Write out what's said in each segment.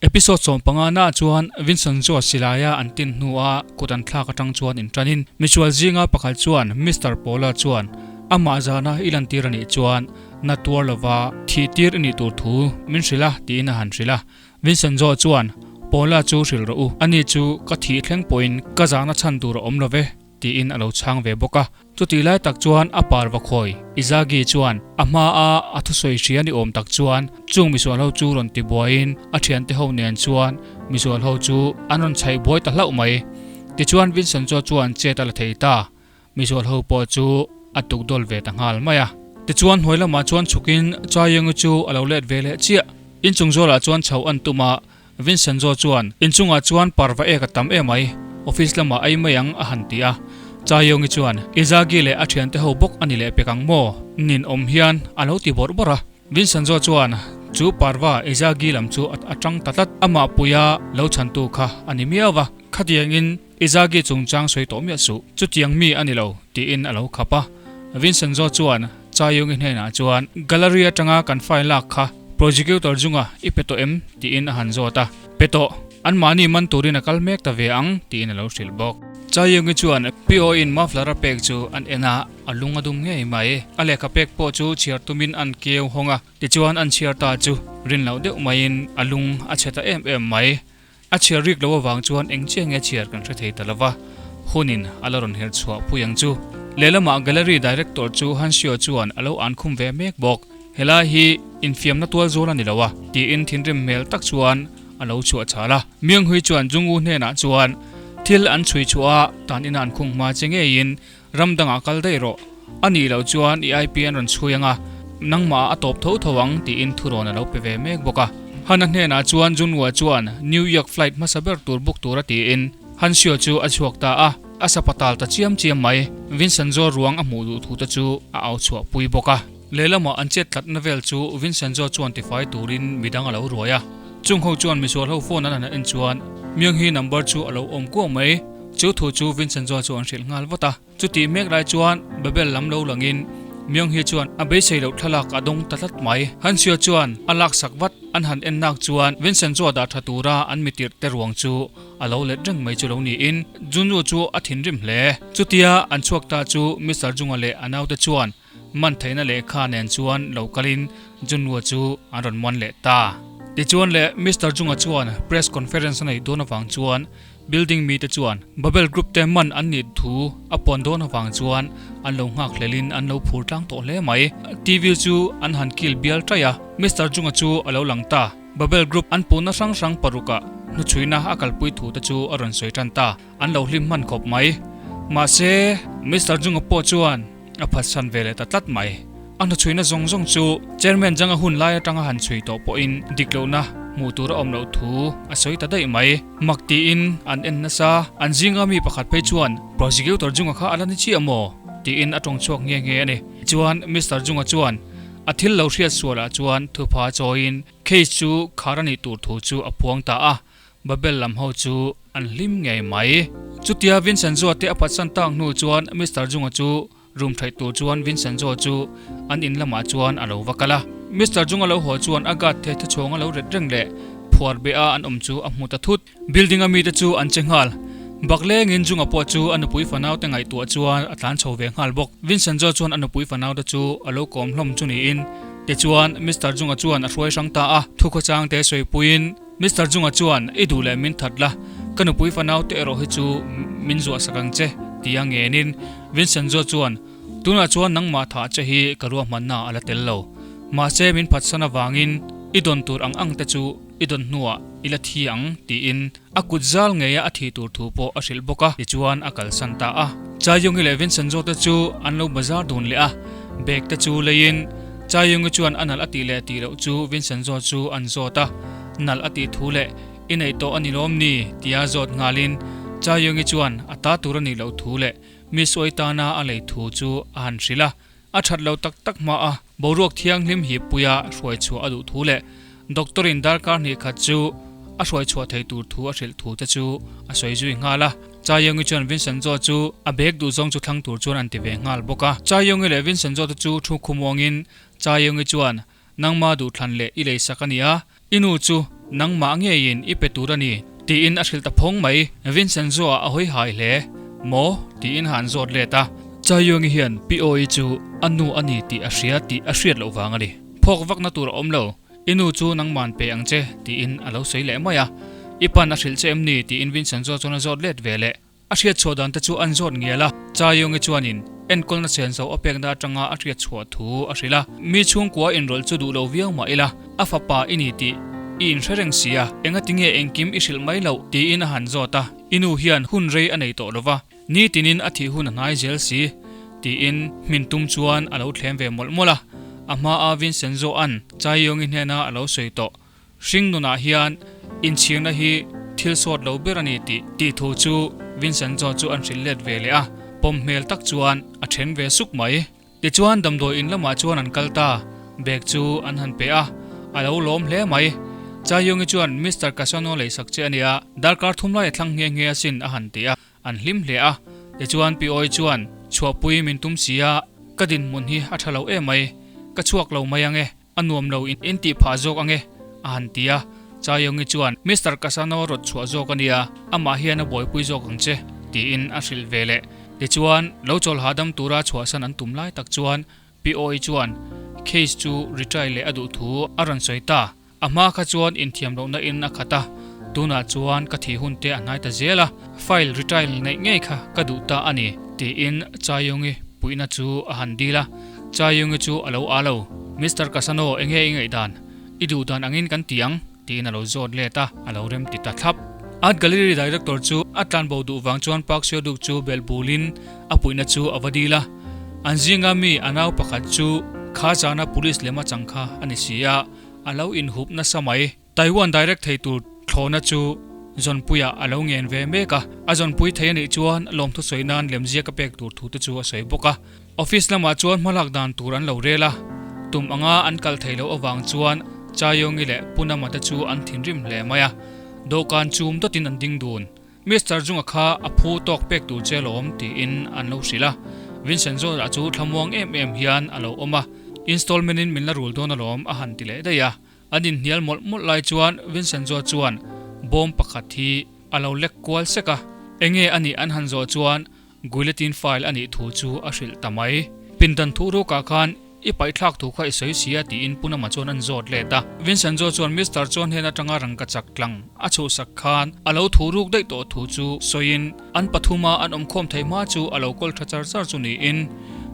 Episode 15 na chuan Vincent chu silaia an tin hnua kut an thlak atang chuan in tanin misual zinga pakhat chuan Mr Paula chuan amah zana i lantir anih chuan na tuar lova thih tir i nih tur thu min hrilh a tiin a han hrilh a. Vincent zawh chuan Paula chu hrilh rawh u, ani chu ka thih thleng pawhin ka zahna chhan tur a awm lo ve tiin a lo chhang ve bawk a. Chutih lai tak chuan a parva khawi Izagi chuan a hma a a thusawi hria ni awm tak chuan chung misual ho chu rawn ti buaiin a thiante ho nen chuan misual ho chu an rawn chhaih buai ta hlauh mai. Tichuan Vincenzo chuan chet a la thei ta. Misual ho pawh chu a tuk dawl ve ta nghal mai a. Tichuan hnuai lamah chuan chhukin Chayungi chu a lo let ve leh chiah. Inchung zawlah chuan chho an tum a, Vincenzo chuan, Inchungah chuan parva ek a tam em mai, office lamah ei mai ang a han ti a. Chayungi chuan, Izagi leh a thiante ho bawk a ni leh pek ang maw? Nin awm hian a lo ti bawrh bawrh a. Vincenzo chuan, Chu parva Izagi lam chu a tang ta tlat, amah puia lo chhantu kha a ni miau va, khatiangin Izagi chungchang sawi tawh miah suh, chutiang mi a ni lo, tiin a lo khap a. Vincenzo chuan Chayungi hnenah chuan, Gallery atanga kan file lak kha prosecutor zunga i pe tawh em? tiin a han zawt a. Pe tawh, anmahni man turin a kal mek ta ve ang, tiin a lo hrilh bawk. Chayungi chuan PO in muffler a pek chu an en a, a lung a dum ngei mai. A lehkha pek pawh chu chhiar tumin an keu hawng a, tichuan an chhiar ta chu rin loh deuh maiin a lung a chhe ta em em mai. A chhiar rik lo avang chuan eng chiah nge chhiar kan hre thei ta lova, hunin a la rawn her chhuah pui ang chu. Lehlamah Gallery Director chu Hansio chuan a lo an khum ve mek bawk. Helai hi infiamna tual zawl a ni lo a, tiin thinrim hmel tak chuan a lo chhuah chhal a. Myunghui chuan Jungwoo hnenah chuan thil an chhui chhuah a, tan ina an khung hma che ngeiin ram dangah kal daih rawh. A nih loh chuan i IP an rawn chhui ang a, nangmah a tawp tho tho ang tiin thurawn a lo pe ve mek bawk a. Hana hnenah chuan Junhua chuan New York flight hmasa ber tur book tura tiin Hansio chu a chhuak ta a, a sapa tal ta chiam chiam mai. Vincenzo ruang a hmuh duh thu te chu a au chhuah pui bawk a. Lehlamah an chet tlatna vel chu Vincenzo chuan tifai turin midang a lo ruai a. Chung ho chuan misual ho phone an han en chuan Myung-hee number chu a lo awm kuau mai. Chu thu chu Vincenzo chu an hrilh nghal vat a. Chutih mek lai chuan Babel lam lo langin Myung Hee chuan a beisei loh thlalak a dawng ta tlat mai. Han Seo chuan a laksak vat an han en nak chuan Vincent chu a dah tha tura an mitirh te ruang chu a lo let reng mai chu lo niin Junwoo chu a thinrim hle. Chutia an chhuak ta chu Mister Junga leh a naute chuan man theihna lehkha nen chuan lo kalin Junwoo chu an rawn muan leh ta. Tichuan leh Mister Junga chuan press conference a neih dawn avang chuan Building mite chuan Babel Group te man an nih thu a puan dawn avang chuan an lo nghak hlelin an lo phur tlang tawh hle mai. TV chu an han kil bial ṭaih a, Mister Junga chu a lo lang ta. Babel Group an puhna hrang hrang parukah hnuchhuina a kalpui thu te chu a rawn sawi ṭan ta. An lo hlim hman khawp mai. Mahse, Mister Junga pawh chuan a phatsan ve leh ta tlat mai. A hnuchhuina zawng zawng chu Chairman Zhang-a hun lai atanga han chhui tawh pawhin dik lohna hmuh tur a awm loh thu a sawi ta daih mai. Mak tiin an en nasa, an zinga mi pakhat phei chuan Prosecutor Zhang-a kha a la ni chiah maw? tiin a tawng chhuak nghe nghe a ni. Tichuan Mister Zhang-a chuan a thil lo hriat sualah chuan thupha chawiin case chu khar a nih tur thu chu a phuang ta a. Babel lam ho chu an hlim ngei mai. Chutia Vincenzo te a phatsan tak hnu chuan Mister Junga chu room theih tur chuan Vincenzo chu an in lamah chuan a lo va kal a. Mister Junga lo haw chuan a guard the thachhawng a lo ret reng leh phuar beh a an awm chu a hmu ta thut. Building a mite chu an che nghal. Baklengin Junga pawh chu a nupui fanau te ngaihtuah chuan a tlan chho ve nghal bawk. Vincenzo chuan a nupui fanau te chu a lo kawm hlawm chu niin tichuan Mister Junga chuan a hruai hrang ta a. Thukhawchang te sawipuiin. Mister Junga chuan, I duh leh min that la, ka nupui fanau te erawh hi chu min zuah sak ang che, ti a ngenin Vincenzo chuan, Tunah chuan nangmah thah che hi ka ruahmanna a la tel lo. Mahse min phatsan avangin i dawn tur ang ang te chu i dawn hnuah i la thi ang, tiin a kut zal ngeia a thih tur thu pawh a hrilh bawk a, tichuan a kalsan ta a. Chaiyungi leh Vincenzo te chu an lo bazar dun leh a, bag te chu leiin Chaiyungi chuan a nalh a tih leh tih loh chu Vincenzo chu an zawt a, nalh a tih thu leh i neih tawh a ni lawm ni? tia zawt nghalin Chaiyungi chuan a ta tur a nih loh thu leh Miss Oi tana a lei thu chu a han hrilh a, a that lo tak tak hma a, boruak thianghlim hip puia hruai chhuah a duh thu leh Doctor in darkar hnih khat chu a hruai chhuah thei tur thu a hrilh thu te chu a sawi zui nghal a. Chaiyongi chuan Vincenzo chu a bag duh zawng chu thlang tur chuan an ti ve nghal bawk a. Chaiyongi leh Vincenzo te chu thu khumawngin Chaiyongi chuan, Nangma duhthlan leh i leisak a nia, i nu chu Nangmah ngeiin i pe tur a ni, tiin a hrilh ta phawng mai. Vincenzo-a a hawi hai hle. Maw? tiin han zawt let a. Chaiyuangi hian Pi Awi chu a nu a ni tih a hria tih a hriat loh vang a ni. Phawk vakna tur a awm lo, i nu chu nangman pe ang che, tiin a lo sawi leh mai a. I pan a hrilh che em ni? tiin Vincenzo chuan a zawt let ve leh. A hriat chhuah dan te chu an zawt ngial a, Chaiyungi chuanin enkawlna senso a pekna atanga a hriat chhuah thu a hrilh a, Mi chhungkua inrawlh chu duh lo viau mah ila, a fapa i ni tih i inhre reng si a, engati nge engkim i hrilh mai loh? tiin a han zawt a, I nu hian hun rei a nei tawh lo va, nitinin a thih hun a hnai zel si, tiin hmin tum chuan a lo thlem ve mawlh mawlh a, a hmaa Vincenzo-a'n Chaiyungi hnena a lo sawi tawh. Hring nunah hian inchhirna hi thil sawt lo ber a ni tih tih thu chu Vincenzo chu an hrilh let ve leh a, pawm hmel tak chuan a then ve suk mai. Tichuan damdawi in lamah chuan an kal ta, bag chu an han pe a, a lo lawm hle mai. Chaiyungi chuan Mister Cassano leisak che a nia, darkar thum lai a thlang nghe nghe asin a han ti a. An hlim hle a, tichuan Pi Awi chuan, Chhuahpui min tum si a, ka dinhmun hi a tha lo em mai, ka chhuak lo mai ang e, a nuam lo in tih phah zawk ang e, a han ti a. Chaiyongi chuan, Mister Kasano rawt chhuah zawk a nia, amah hian a buaipui zawk ang che, tiin a hrilh ve leh. Tichuan, lo chawl hahdam tura chhuahsan an tum lai tak chuan Pi Awi chuan case chu retry leh a duh thu a rawn sawi ta. A hma kha chuan inthiam lohna in a khat a, tunah chuan ka thih hun te a hnai ta zel a, file retail neih ngei kha ka duh ta a ni, tiin Chaiyungi puihna chu a han dil a, Chaiyungi chu a lo aa lo. Mister Kasano enge i ngaihdan? I duh dan angin kan ti ang, tiin a lo zawt let a, a lo rem ti ta thlap. Art Gallery Director chu a tlanbo duh vang chuan Park Seo-duk chu belh bulin a puihna chu a va dil a, an zinga mi a nau pakhat chu kha zana police lema chang kha a ni si a, A lo inhup nasa mai. Taiwan direct thei tur thlawhna chu zawnpuiah a lo ngen ve mek a, a zawnpui thei a nih chuan lawmthu sawi nan lemziak a pek tur thu te chu a sawi bawk a. Office lamah chuan hmalak dan tur an lo rel a, tum anga an kal thei loh avang chuan Chaiyongi leh Punama te chu an thinrim hle mai a, dawhkan chum dawtin an ding dun. Mister Zunga kha a phu tawk pek tur che lawm tiin an lo hrilh a, Vincent Zawlah chu thlamuang em em hian a lo awm a, Installment in min la rul dawn alawm a han ti leh daih a, an inhnial mawlh mawlh lai chuan Vincent Zaw chuan bawm pakhat hi a lo lek kual sek a, enge a nih an han zawh chuan Guillotine file a nih thu chu a hrilh ta mai. Pindan thuh rukah khan i paihthlak thu kha i sawi si a tiin Punama chuan an zawt let a. Vincenzo chuan Mister chuan hnen atanga rangka chak tlang a chhuhsak khan a lo thuh ruk daih tawh thu chu sawiin an pathuma an awmkhawm theih hma chu a lo kawl tha char char chu niin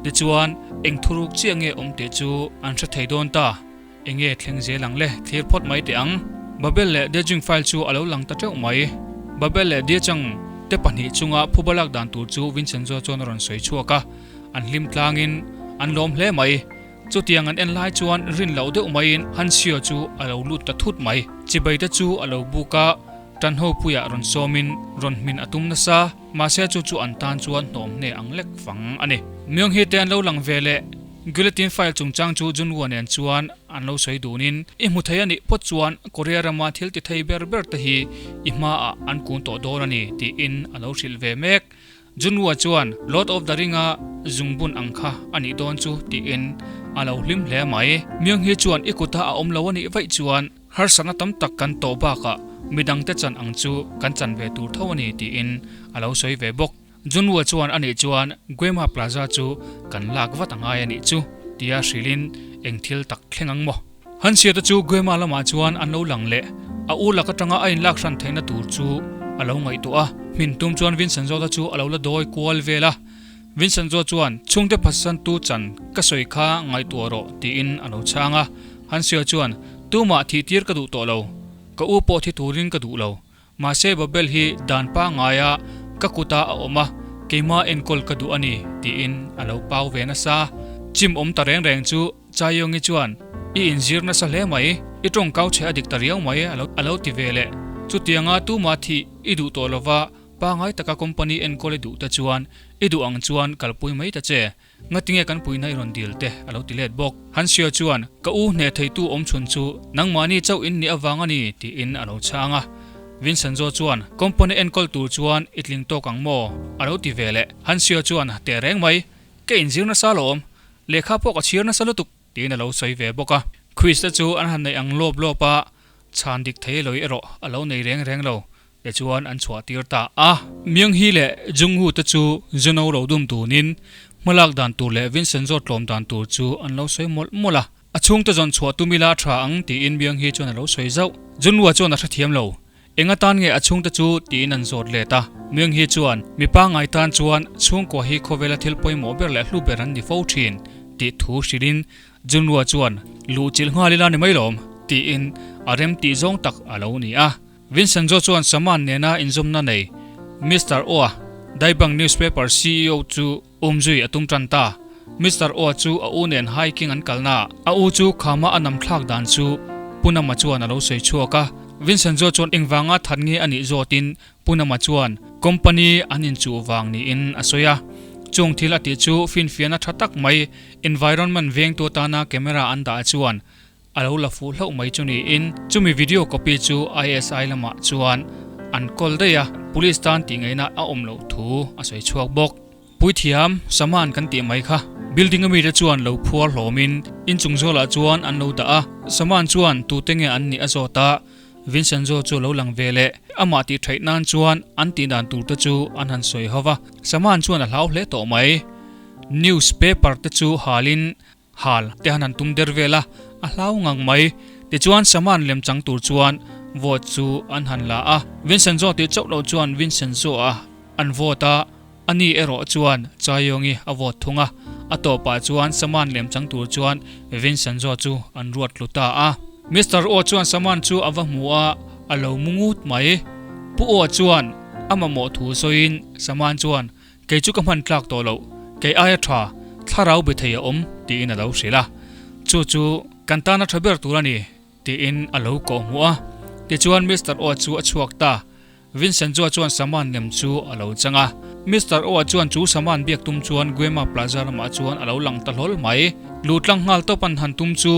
tichuan eng thuruk chiah nge awm tih chu an hre thei dawn ta. Enge thleng zel ang le, thlir phawt mai teh ang. Babel leh Dejing file chu a lo lang ta teuh mai. Babel leh Diachang te pahnih chunga phuba lak dan tur chu Vincenzo chuan a rawn sawi chhuak a, an hlim tlangin an lawm hle mai. Chutiang an en lai chuan rin loh deuh maiin Hansio chu a lo lut ta thut mai. Chibai te chu a lo buk a, Tanho puiah rawn sawmin rawn hmin a tum nasa, mahse chu chu an tan chuan hnawm hne ang lek fang a ni. Myung-hee te an lo lang ve leh. Guillotine file chungchang chu Junwoo nen chuan an lo sawi dunin, I hmu thei a nih phawt chuan Korea rama thil ti thei ber ber te hi i hmaah an kun tawh dawn a ni, tiin a lo hrilh ve mek. Junwoo chuan Lord of the Ring-a zungbun ang kha a nih dawn chu, tiin a lo hlim hle mai. Myung-hee chuan i kuta a awm lo a nih vaih chuan harsatna tam tak kan tawh bakah midangte chan ang chu kan chan ve tur tho a ni, tiin a lo sawi ve bawk. Junwoo chuan anih chuan Guema Plaza chu kan lak vat a ngai anih chu tia hrilhin eng thil tak thleng ang maw? Hansia te chu Guema lamah chuan an lo lang leh a u lak atanga a inlak hran theihna tur chu a lo ngaihtuah a, hmin tum chuan Vincenzo-ta chu a lo la dawi kual vel a. Vincenzo chuan chhungte phatsantu chan ka sawi kha ngaihtuah rawh tiin a lo chhang a. Hansia chuan tumah thih tir ka duh tawh lo, ka u pawh thi turin ka duh lo. Mahse Babel hi dan pangaia ka kuta a awm a, keimah enkawl ka duh a ni, tiin a lo pau ve nasa. Chim awm ta reng reng chu Chaiyongi chuan, I inzir nasa hle mai, i tawngkau chhe a dik ta riau mai, a lo ti ve leh. Chutianga tumah thih i duh tawh lova pangai taka company enkawl i duh te chuan i duh ang chuan kalpui mai ta che. Ngatinge kan puihna i rawn dil te a lo ti let bawk. Hansio chuan, Ka u hneh theitu awm chhun chu nangmahni chauh in nih avang a ni, tiin a lo chhang a. Vincenzo chuan, Company enkawl tur chuan i tling tawk ang maw? a lo ti ve leh. Hansio chuan, Teh reng mai, ka inzir nasa alawm, lehkha pawh ka chhir nasa lutuk, tiin a lo sawi ve bawk a. Quiz te chu an han neih ang lawp lawp a. Chhan dik thei loi erawh a lo nei reng reng lo tichuan an chhuah tir ta a. Myung-hee leh Jung-woo te chu Juno lo dum tunin hmalak dan tur leh Vincenzo tlawm dan tur chu an lo sawi mawlh mawlh a. A chhungte zawn chhuah tum ila a tha ang tiin Myung-hee chuan a lo sawi zauh. Jun-woo chuan a hrethiam lo. Eng atan nge a chhungte chu tiin an zawt let a. Myung-hee chuan, Mi pangngai tan chuan chhungkua hi khawvela thil pawimawh ber leh hlu ber an ni fo thin tih thu hrilhin Junrua chuan, Luh chilh nghal ila ni mai lawm, tiin a rem tih zawng tak a lo ni a. Vincenzo chuan Saman nena inzawmna nei Mister Oa, Daibang Newspaper ceo chu umzui a tum tan ta. Mister Oa chu a u nen hiking an kalna a u chu khama a nam thlak dan chu Punama chuan a lo sawi chhuak a. Vincenzo chuan engvanga that nge a nih zawtin Punama chuan company an inchuh vang niin a sawi a. Chung thil a tih chu finfiahna tha tak mai environment vengtu atana camera an dah chuan a lo la fuh hlauh mai chu niin chumi video copy chu ISI lamah chuan an kawl daih a, police tan tih ngaihna a awm loh thu a sawi chhuak bawk. Puithiam, saman kan tih mai kha. Building a mite chuan lo phuar hlawmin inchung zawlah chuan an lo dah a, saman chuan tute nge an nih a zawt a, Vincenzo chu lo lang ve leh amah tih theih nan chuan an tih dan tur te chu an han sawi ho va, Saman chuan a hlau hle tawh mai. News paper te chu halin hal te han han tum der vel a, a hlau ngang mai. Tichuan Saman lem chang tur chuan vote chu an han la a, Vincenzo tih chauh loh chuan Vincenzo a an vote a, A ni erawh chuan Chaiyongi a vote thung a, a tawpah chuan Saman lem chang tur chuan Vincenzo chu an ruat tlu ta a. Mister Aw chuan Saman chu a va hmu a, a lo mu ngut mai. Pu Aw chuan a mamawh thu sawiin Saman chuan, Kei chu ka hman tlak tawh loh, kei aia tha, thlarau be thei a awm, tiin a lo hrilh a. Chu chu kan tana tha ber tur a ni, tiin a lo kawhhmuh a. Tichuan Mister Aw chu a chhuak ta. Vincenzo chuan saman lem chu a lo chang a. Mister Oa chuan chu saman biak tum chuan Guema Plaza lamah chuan a lo lang ta hlawl mai. Luh tlang nghal tawp an han tum chu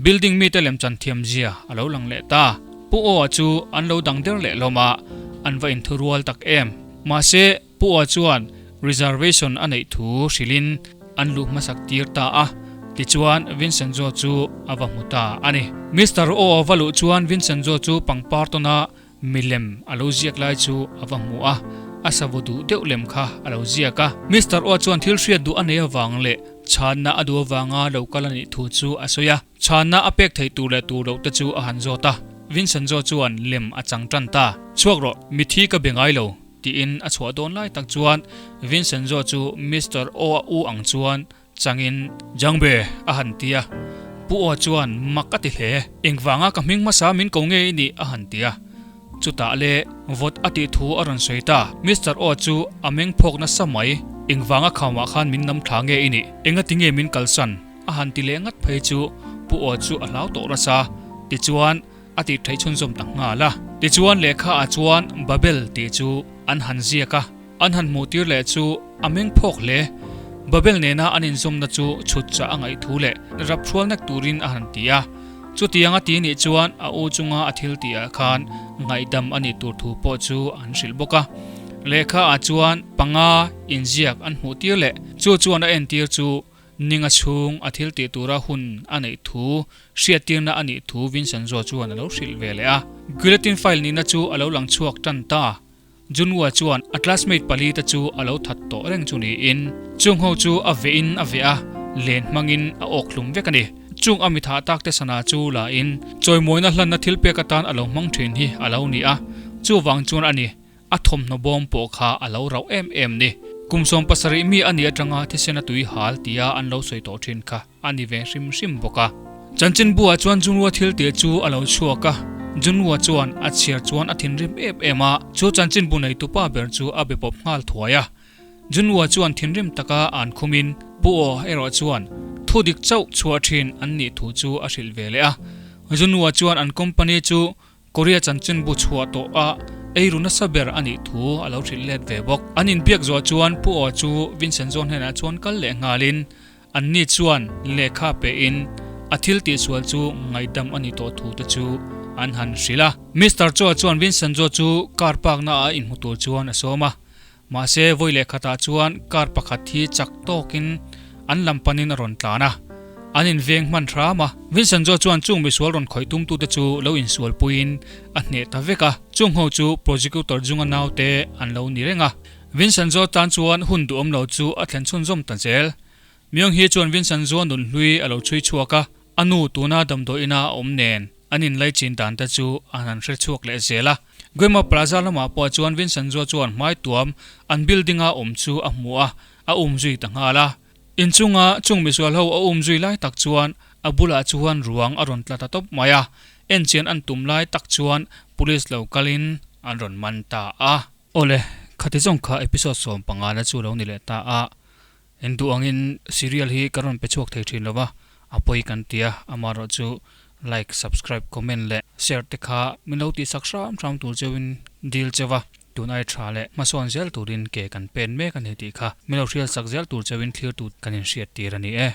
building mite lem chan thiam zia a lo lang leh ta. Pu Oa chu an lo dang der leh hlawm a, an va inthurual tak em. Mahse, Pu Oa chuan reservation a neih thu hrilhin an luh hmasak tir ta a, tichuan Vincenzo chu a va hmu ta a ni. Mister Oa va luh chuan Vincenzo chu pangpar tawna Milem a lo ziak lai chu a va hmu a, a savo duh deuh lem kha a lo ziak a. Mister Aw chuan thil hriat duh a nei avang leh chhanna a duh avanga lo kal a nih thu chu a sawi a. Chhanna a pek theih tur leh tur loh te chu a han zawt a. Vincenzo chuan lem a chang tan ta. Chhuak rawh, mithi ka be ngai lo, tiin a chhuah dawn lai tak chuan Vincenzo chu Mister Aw a u ang chuan Changin Jangbe a han ti a, Pu Aw chuan mak a ti hle. Engvanga ka hming hmasa min ko nge i nih a han ti a. Chutah le vawt a tih thu a rawn sawi ta. Mister Aw chu a meng phawk nasa mai. Engvanga khamah khan min nam thla nge i nih? Engati nge min kalsan? a han ti leh ngat phei chu Pu Aw chu a hlau tawh nasa. Tichuan a tih theih chhunzawm ta nghal a. Tichuan lehkha ah chuan Babel tih chu an han ziak a. An han hmuh tir leh chu a meng phawk hle. Babel nena an inzawmna chu chhut chah a ngaih thu leh rap hrual nek turin a han ti a. Chutiang a ti nih chuan a u chunga a thil tihah khan ngaihdam a nih tur thu pawh chu an hrilh bawk a. Lehkha ah chuan panga inziak an hmuh tir leh chu chuan a entir chu Ninga chhung a thil tih tura hun a neih thu hriattirna a nih thu Vincenzo chuan a lo hrilh ve leh a. Guillotine file nihna chu a lo lang chhuak tan ta. Junwoo chuan a classmate pali te chu a lo that tawh reng chu niin, chung ho chu a veh in a veh a, len hmangin a awk hlum vek a ni. Chung a mitha tak te sana chu la in, chawimawina hlanna thil pek atan a lo hmang thin hi a lo ni a, chuvang chuan a ni, a thawmhnaw bawm pawh kha a lo rauh em em ni. Kum 17 mi a nih atanga thisen a tui hal tia an lo sawi tawh thin kha. a ni ve hrim hrim bawk a. Chanchinbu-ah chuan Junwoo thil tih chu a lo chhuak a, Junwoo chuan a chhiar chuan a thinrim em em a, chu chanchinbu neitupa ber chu a be pawp nghal thuai a. Junwoo chuan thinrim taka an khumin Pu Aw erawh chuan thu dik chauh chhuah thin an nih thu chu a hrilh ve leh a. Junwoo chuan an company chu Korea chanchinbu chhuah tawh a eiru nasa ber a nih thu a lo hrilh let ve bawk. An inbiak zawh chuan Pu Aw chu Vincenzo hnenah chuan kal leh nghalin Anni chuan lehkha pehin a thil tihsual chu ngaihdam a ni tawh thu te chu an han hrilh a. Mister Chua chuan Vincenzo chu car park na a inhmu tur chuan a sawm a. Mahse vawi leh khatah chuan car pakhat hi chak tawkin an lam panin a rawn tlan a. An inveng hman hram a. Vincenzo chuan chung misual rawn khawih tumtute chu lo insualpuiin a hneh ta vek a. Chung ho chu Prosecutor Junga naute an lo ni reng a. Vincenzo tan chuan hun duhawm lo chu a thlen chhunzawm ta zel. Myung-hee chuan Vincenzo nunhlui a lo chhui chhuak a, a nu tuna damdawi ina a awm nen an inlaichin dan te chu an han hre chhuak leh zel a. Guema Plaza lamah pawh chuan Vincenzo chuan hmai tuam an building-a awm chu a hmu a, a umzui ta nghal a. Inchunga chung misual ho a umzui lai tak chuan a bulah chuan ruang a rawn tla ta tawp mai a, enchian an tum lai tak chuan police lo kalin an rawn man ta a. Awle, khati zawng kha episode 15 na chu lo ni leh ta a, Induh angin serial hi ka rawn pe chhuak thei thin lova, a pawi kan ti a, amaherawh chu like, subscribe, comment leh share te kha min lo tihsak hram hram tur cheuhin dil cheu a, tun ai tha leh hmasawn zel turin ke kan pen mek a ni tih kha min lo hriatsak zel tur cheuhin thlir tut kan inhriat tir a ni e.